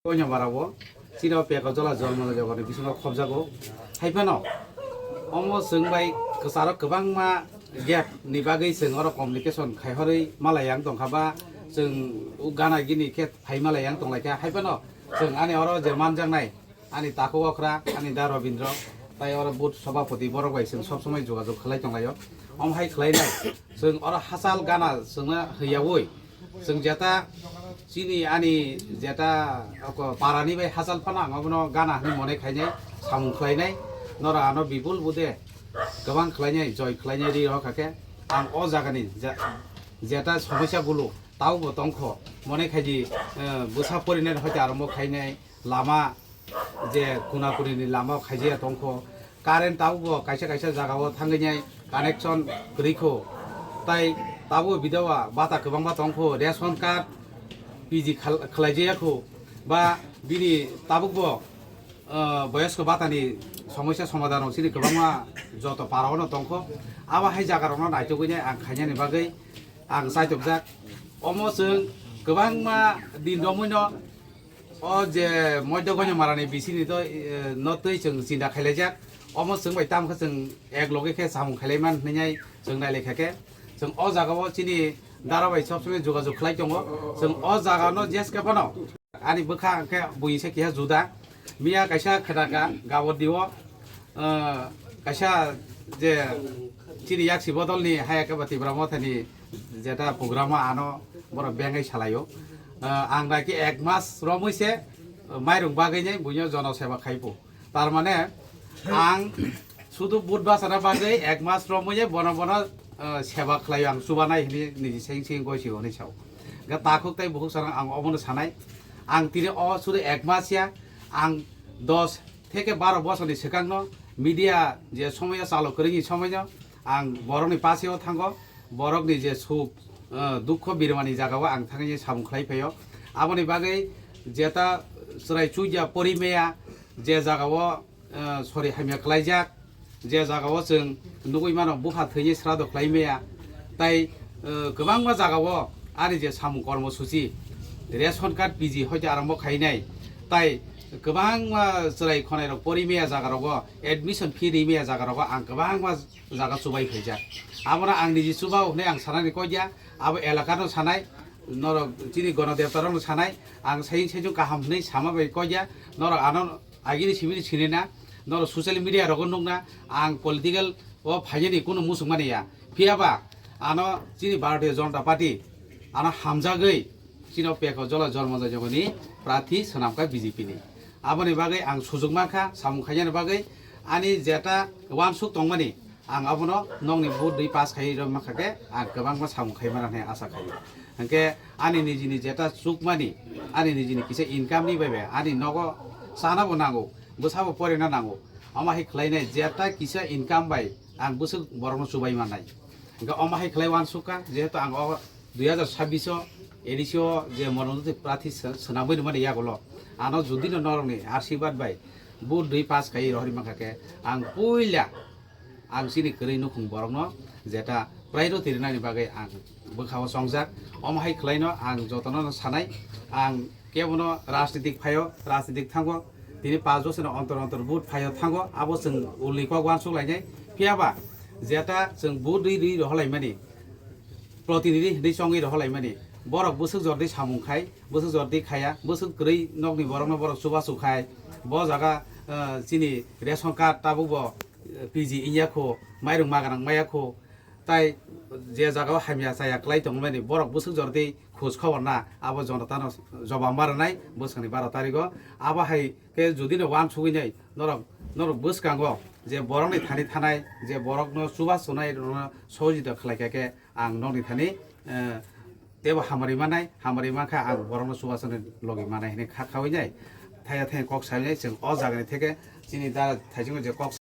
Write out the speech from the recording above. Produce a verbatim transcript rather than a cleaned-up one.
Koinyabarao chini o Peko Jola Jormo Jogoni bisingo khobjago. Hai phano omo chwng bai kwcharo kwbangma gap ni bagwi chwng oro communication khai horwi malai yang tongkha ba chwng gana gini khe phai malai yang tonglaikha. Hai phano chwng ani oro je manjaknai ani takhuk okra, ani da Robindro, tai oro booth sobhapoti borok bai chwng sob somoi jogajog khlai tonglaio. Omo hai khlainai chwng oro hachal gana chwngno hwyaui chwng jeta chini ani jeta oko parani bai hachal phano ang obono gana hwnwi monai khainai, samung khlainai, noro ano bipul bude kwbang khlainai, joi khlainai ri rok hakhe ang o jagani ja-, jeta somosya bulu taubo tongkho, monai khaidi, eh, bwsa porinai hoite arombo khainai, lama je kuna kuni ni lama khaijaya tongkho, current tabukbo kaisa kaisa jagao thangwi nai connection kwrwi kho, tai tabuk bidowa bata kwbangma tongkho, ration card P G khal-, khlaijaya kho, ba bini tabukbo, ah, boyosko batani somosya somadhan rok chini kwbangma joto parao no tongkho, abo hai jaga rokno naitugwi nai ang khainani bagwi ang chaitokjak. Omo chwng kwbangma din romwi no o je Moidya Goinyamarani bisini to, eh, no twi chwng chinta khailaijak. Omo chwng bai tamo khe chwng ek loge khe samung khailaiman hwnwi chwng nailaikha khe. Chwng o jagao chini dara bai sob somoi jogajog khlai tongo. Chwng o jagano jeske phano ani bwkha khe buini se keha juda. Miya kaisa khataka Gabordio, eh, kaisa je chini yaksi bodolni haya khe ba Tipra Mothani jeta program o ano borok bengai salaio. Eh, ang naki ek mas romwi se, eh, mairung bagwi nai buino jono seba khaipo. Tar mane ang sudu but basana bagwi ek mas romwi nai bono bono, eh, seba khlaio, ang chubanai hwnwi niji seng seng goi si hwnwi sao. Ga takhuk tai bukhuk sarang ang obono sanai. Ang tini o sudu ek mas ya, ang dos theke baro bosorni swkangno media je somoyo chalo kwrwngni somoino ang borokni paseo thango, borokni je suk, eh, dukho birmani jagao ang thangwi samung khlai phaio. Aboni bagwi jeta chwrai chuya porimeya je jagao, eh, sori hamya khlaijak, je jagao chwng nugwi mano bupha thwini srado khlai maya, tai, eh, kwbangma jagao ani je samung kormosuchi ration card P G hoite arombo khainai, tai kwbangma chwrai khonai rok pori maya jaga rogo, admission fee ri maya jaga rogo ang kwbangma jaga chubai phaijak. Abono ang niji chuba hwnwi ang sanani kok ya, abo elakano sanai, norok chini gonodebta rokno sanai, ang saying sayung kaham hwnwi sama bai kok ya, norok ano agini simi ni sini na, norok social media rogo nukna, ang political o phainani kunu musung mani ya. Phiyaba ano chini Bharatiya Janata Party ano hamjagwi chini o Peko Jola Jormo Jogoni prathi swnamkha B J P ni. Aboni bagwi ang sujukma kha samung khainani bagwi ani jeta wansuk tongmani. Ang abono nokni vote dui pass khai rw mankha khe ang kwbangma samung khai mano hwnwi asa khaio. Hwnkhe ani nijini jeta chukmani, ani nijini kisa income ni bai bai ani nogo chana bo nango, bwsa bo porina nango. Omo hai khlainai jeta kisa income bai ang bwswk borokno chubai mannai. Hwnkhe omo hai khlai wansukha, jehetu ang o dui hazar sabbish o A D C o je Mono Jyoti prathi sw-, swnamwi rwmani yagulo ano judino norokni asirwad bai vote dui pass khai rohorwi mankha khe ang puila ang chini kwrwi nukhung borokno jeta priority rwnani bagwi ang bwkhao chongjak. Omo hai khlaino ang jotono sanai, ang kebono rajnitik phaio, rajnitik thango, tini panch bochorni ontor ontor vote phaio thango, abo chwng ulni kok wansuk lainai. Phiyaba jeta chwng vote rwi rwi rohorlaimani, protinidhi hinwi chongwi rohorlaimani, borok bwswk jordi samung khai, bwswk jordi khaya, bwswk kwrwi nokni borokno borok chubachu khai, bo jaga, eh, chini ration card tabukbo P G wngya kho, mairung maganang maya kho, tai je jagao hamya chaya kwlai tongmani borok bwswk jordi khoj khobor na, abo jonotano jobab ma rwnai bwskangni baro tarigo. Abo hai khe judino wansugwi nai norok, norok bwskango je borokni thani thanai, je borokno chubachu nai, rokno sohojita khlai kha khe ang nokni thani, eh, teibo hamari manai, hamari mankha ang borokno chubachu nai logi manai hwnwi kha khawi nai, thaiya thai kok sai nai, chwng o jagani theke chini da thaichungo je kok